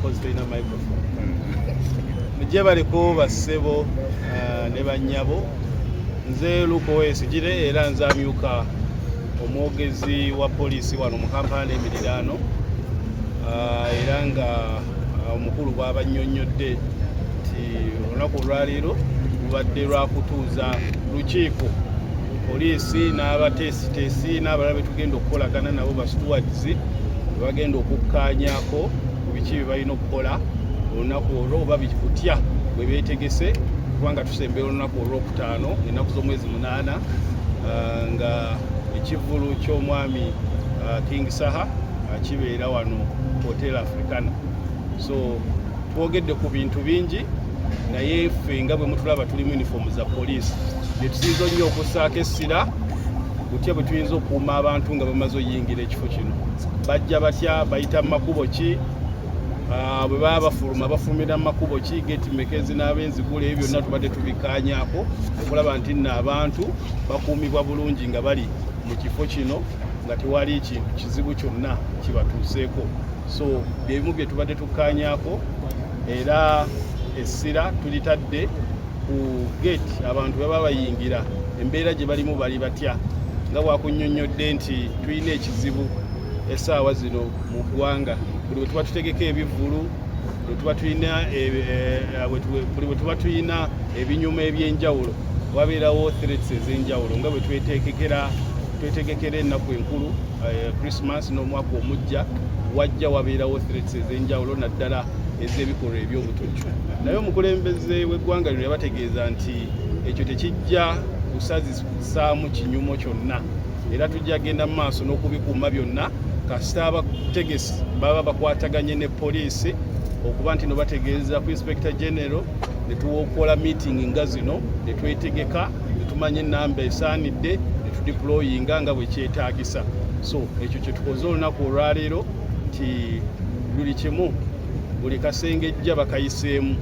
Cause tolina microphone. Mujje baliko bassebo ne bannyabo. Nze Luke Owoyesigyire, era nze amyuka omwogezi wa poliisi wano mu Kampala n'emiriraano. Era nga omukulu bw'abannyonnyodde nti olunaku olwaleero lubadde lwakutuuza lukiiko, poliisi n'abateesiteesi n'abalala betugenda okukolagana nabo, ba stewards, bagenda okukkaanyako ku biki bye balina okukola olunaku olwo, oba butya bwe beetegese, kubanga tusembera olunaku olwokutaano, ennaku z'omwezi 8, nga ekivvulu ky'omwami King Saha kibeera wano Hotel Africana. So twogedde ku bintu bingi, naye ffe nga bwe mutulaba tuli mu uniform za poliisi, netusinza nnyo okussaako essira butya bwe tuyinza okukuuma abantu nga bamaze oyingira ekifo kino. Bajja batya? Bayita mu makubo ki? Bwe baba bafuluma, bafulumira mu makubo ki? Geti meka ezinaaba enzigula? Ebyo byonna tubadde tubikkaanyaako okulaba nti nno abantu bakuumibwa bulungi nga bali mu kifo kino, nga tewali kintu kizibu kyonna kibatuuseeko. So byebimu bye tubadde tukkaanyaako, era essira tulitadde ku gate, abantu baba bayingira, embeera gye balimu, bali batya. Nga bwakunnyonnyodde nti tulina ekizibu essaawa zino mu ggwanga, buli bwe tuba tutegeka ebivvulu, buli bwe tuba tulina ebinyuma ebyenjawulo, wabeerawo threats ez'enjawulo. Nga bwe twetegekera ennaku enkulu, Christmas n'omwaka omujja, wajja wabeerawo threats ez'enjawulo, naddala ez'ebikolwa eby'obutujju. Naye omukulembeze w'eggwanga lino yabategeeza nti ekyo tekijja kusazisaamu kinyumo kyonna, era tujja genda mu maaso n'okubikuuma byonna, kasita abategesi baba bakwataganye ne poliisi, okuba nti no bategeeza ku Inspector General, ne tuwokola meeting nga zino, ne twetegeka, ne tumanya enamba esaanidde, ne tudeployinga nga bwe kyetaagisa. So ekyo kye tukoze olunaku olwaleero, nti buli kimu, buli kasengejja bakayiseemu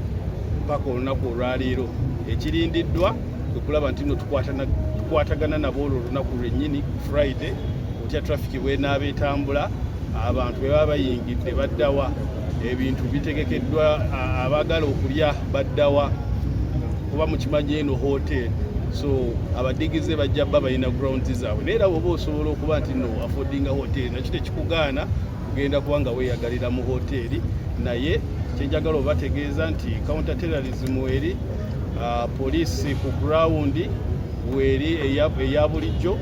mpaka olunaku olwaleero. Ekirindiddwa okulaba nti no tukwatagana nabo olwo olunaku lwennyini Friday, otya traffic bwenaaba etambula, abantu bwe baba bayingidde baddawa, ebintu bitegekeddwa, abaagala okulya baddawa, kuba mukimanyi eno hotel, so abadigize bajja bba balina grounds zaabwe. Naye era bwoba osobola okuba nti no affordinga hotel, nakyo tekikugaana kugenda kuba nga weeyagalira mu hoteri. Naye kyenjagala obategeeza nti counter terrorism eri, poliisi ku ground weeri eya bulijjo.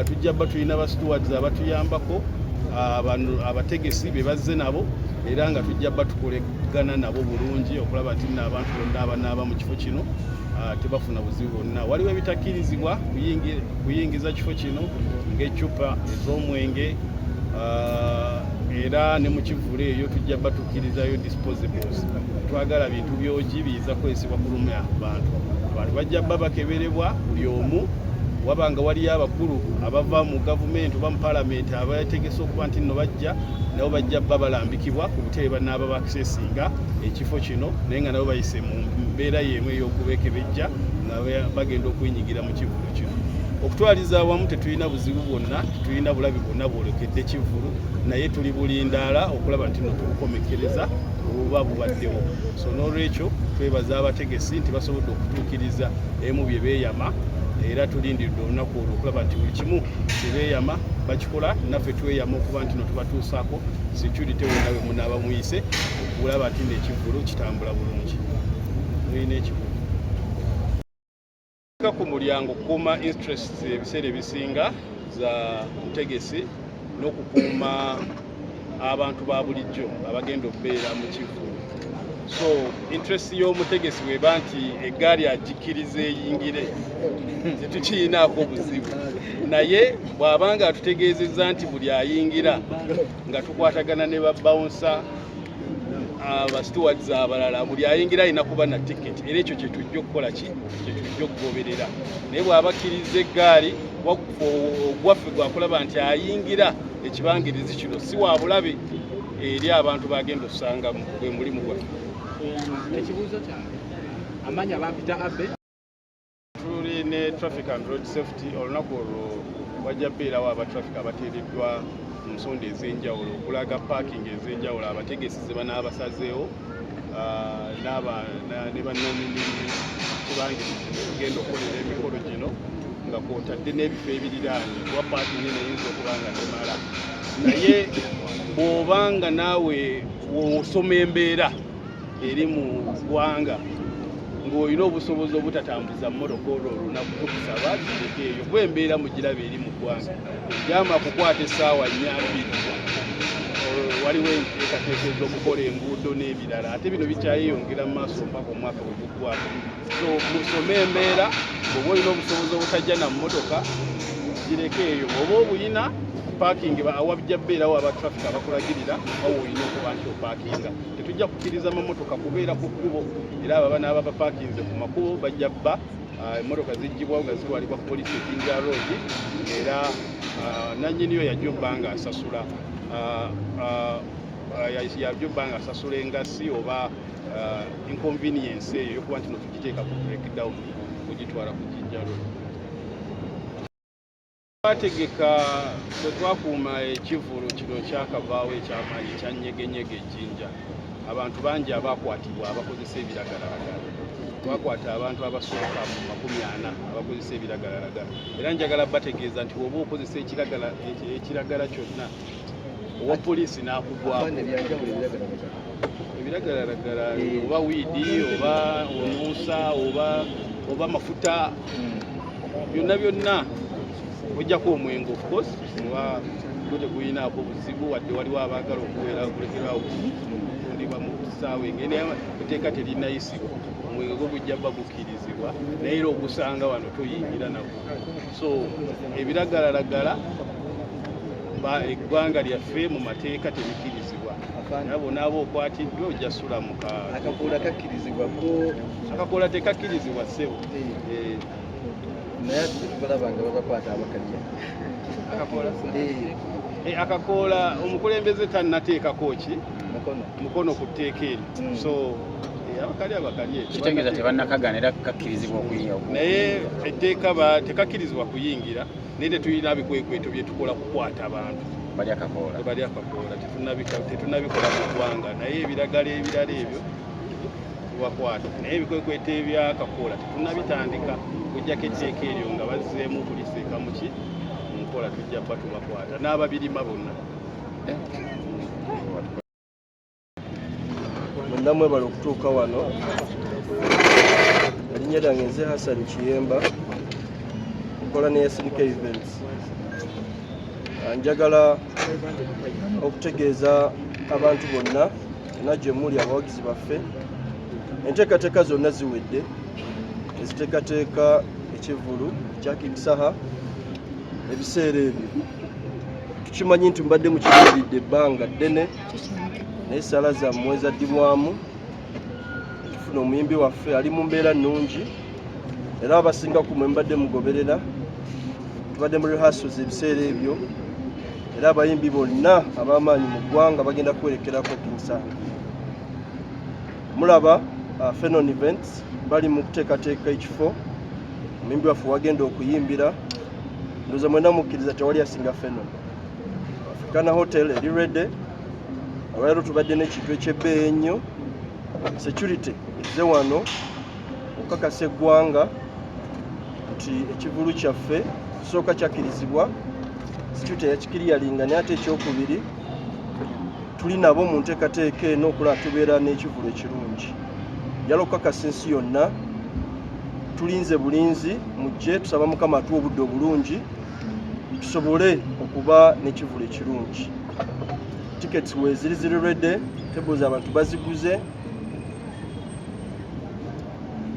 Tujja bba tulina ba stewards abatuyambako, bano abategesi be bazze nabo, era nga tujja bba tukolegana nabo bulungi okulaba nti nno abantu bonna abanaaba mu kifo kino tebafuna buzibu bwonna. Waliwo ebitakkirizibwa kuyingiza kifo kino, ng'eccupa ez'omwenge, era ne mu kivvulu eyo tujja bba tukkirizayo disposables. Twagala bintu byogi biyinza kukozesebwa kulumya bantu. Abantu bajja bba bakeberebwa buli omu. Waba nga waliyo abakulu abava mu gavumenti oba mu palamenti abategese okuba nti nno bajja, nabo bajja bba balambikibwa ku butebe banaaba bakisesinga ekifo kino, naye nga nabo bayise mu mbeera y'emu ey'okubekebejja nga bagenda okwenyigira mu kivvulu kino. Okutwaliza awamu, tetulina buzibu bwonna, tetulina bulabi bwonna bwolekedde kivvulu, naye tuli bulindaala okulaba nti no tubukomekereza obuba bubaddewo. So n'olwekyo twebaza abategesi nti basobodde okutuukiriza emu bye beeyama, era tulindiridde olunaku olwo okulaba nti buli kimu kye beeyama bakikola. Naffe tweyama okuba nti no tubatuusaako security wonna we munaaba muyise, okulaba nti n'ekivvulu kitambula bulungi. Mulina ekibuuzo ku mulyango kukuuma interests ebiseera ebisinga za ntegesi n'okukuuma abantu ba bulijjo abagenda okubeera mu kivvulu. So interest y'omutegesi bweba nti eggaali agikkiriza eyingire, tetukiyinaako obuzibu, naye bw'abanga atutegeezezza nti buli ayingira, nga tukwatagana ne ba bouncer, aba stewards abalala, buli ayingira alina kuba na ticket, era ekyo kyetujja okukola, ki kyetujja okugoberera. Naye bw'abakkiriza eggaali, ogwaffe gwakulaba nti ayingira ekibangirizi kino si wa bulabe eri abantu bagenda osangamu. Gwe mulimu gwaffe. Ekibuuzo kyange, amanya bampita Abe. Tuli ne traffic and road safety. Olunaku olwo wajja beerawo aba traffic abateereddwa. ku nsonda ez'enjawulo okulaga parking ez'enjawulo abategesi ze banaabasazeewo ne bannanyini kibangirizi tugenda okukolera emikolo gino, nga kwotadde n'ebifo ebiriraanye, kuba parking eno eyinza okuba nga temala. Naye bw'obanga naawe osoma embeera eri mu ggwanga ng'olina obusobozi obutatambuza mmotoka olwo olunaku, tukusaba gireke eyo, kuba embeera mugiraba eri mu ggwanga. Jam akukwata essaawa 4 2, waliwo enteekateeka ez'okukola enguudo n'ebirala, ate bino bikyayeyongera mu maaso mpaka omwaka bwe guggwako. So musome embeera. Bw'oba olina obusobozi obutajja na mmotoka, gireke eyo. Bw'oba obuyina, parking awajja beerawo aba traffic abakulagirira awo olina okuba nti opaakinga. Tetujja kukkiriza mamotoka kubeera ku kkubo, era abo abanaaba bapaakinze ku makubo bajja bba emmotoka ziggyibwawo nga zitwalibwa ku poliisi e Jinja Road, era nannyiniyo yajja obba nga asasula yajja obba nga asasula engassi oba inconvenience eyo yokuba nti no tugiteeka ku breakdown kugitwala ku Jinja Road. Twategeka bwe twakuuma ekivvulu kino kyakavaawo ekyamaanyi ekya Nyegenyege Ejjinja, abantu bangi abakwatibwa abakozesa ebiragalalagala. Twakwata abantu abasukka mu 40 abakozesa ebiragalalagala, era njagala bategeeza nti oba okozesa ekiragala kyonna, owa poliisi n'akugwako. Ebiragalalagala, oba weed, oba onuusa, oba mafuta, byonna byonna, ojjako omwenge of course, oba gwo tegulinaako buzibu, wadde waliwo abaagala okubeera kulekerawo kutundibwa mu ssaawa engeri, naye etteeka terinayisibwa. Omwenge gwo gujja bba gukkirizibwa, naye era ogusanga wano toyingira nagwo. So ebiragalalagala eggwanga lyaffe mu mateeka tebikkirizibwa, era bonaaba okwatiddwa ojja sula mu Akakola kakkirizibwa ko? Akakola tekakkirizibwa, ssebo. Naye ate tetubalaba nga babakwata abakalya. Akakola? Akakoola omukulembeze tannateekako ki? Mukono. Mukono ku tteeka eryo. So abakali abakalye. Kitegeeza tebannakagaana era kakkirizibwa okuyingira? Naye etteeka tekakkirizibwa kuyingira, naye tetulina bikwekweto bye tukola kukwata abantu bali akakoola. Bali akakoola tetunnabikola mu ggwanga, naye ebiragala ebirala ebyo tubakwata, naye ebikwekweto ebyakakoola tetunnabitandika. Kujjako etteeka eryo nga bazzeemu okuliseeka muki mu nkola, tujja bba tubakwata n'ababirima bonna. Mwenna mwebale okutuuka wano. Erinnya lyange nze Hassan Kiyemba, nkola ne SNK Events. Njagala okutegeeza abantu bonna na gye muli abawagizi baffe, enteekateeka zonna ziwedde eziteekateeka ekivvulu ekya King Saha. Ebiseera ebyo tukimanyi nti mubadde mukirindiridde ebbanga ddene, naye essaala zammwe zaddibwamu, tufuna omuyimbi waffe ali mu mbeera nnungi, era abasinga ku mwe mubadde mugoberera, tubadde mu rehearsals ebiseera ebyo, era abayimbi bonna ab'amaanyi mu ggwanga bagenda kuwerekerako King Saha. Mulaba Fenon Events bali mu kuteekateeka ekifo omuyimbi waffe wagenda okuyimbira. Ndowooza mwena mukkiriza tewali asinga Fenon. Africana Hotel eri ready. Olwaleero tubadde n'ekintu ekyebbeeyi ennyo, security ezze wano okukakasa eggwanga nti ekivulu kyaffe kisooka kyakkirizibwa, security yakikiriyalinga, naye ate ekyokubiri tuli nabo mu nteekateeka eno okulaba tubeera n'ekivulu ekirungi. Njala okukakasa ensi yonna, tulinze bulinzi mujje, tusaba Mukama atuwa obudde obulungi tusobole okuba n'ekivulu ekirungi. Tickets weeziri, ziri ready, tables abantu baziguze,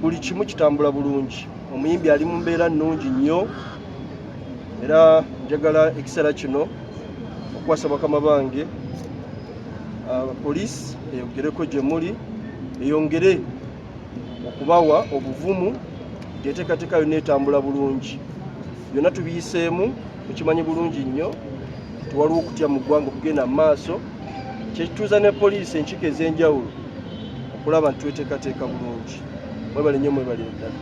buli kimu kitambula bulungi. Omuyimbi ali mu mbeera nnungi nnyo, era njagala ekiseera kino okukwasa bakama bange poliisi eyogereko gye muli, eyongere okubawa obuvumu nti enteekateeka yonna etambula bulungi. Byonna tubiyiseemu, mukimanyi bulungi nnyo tewaliwo okutya mu ggwanga okugenda mu maaso, kyekituuza ne poliisi enkiiko ez'enjawulo okulaba nti tweteekateeka bulungi. Mwebale nnyo, mwebalire ddala.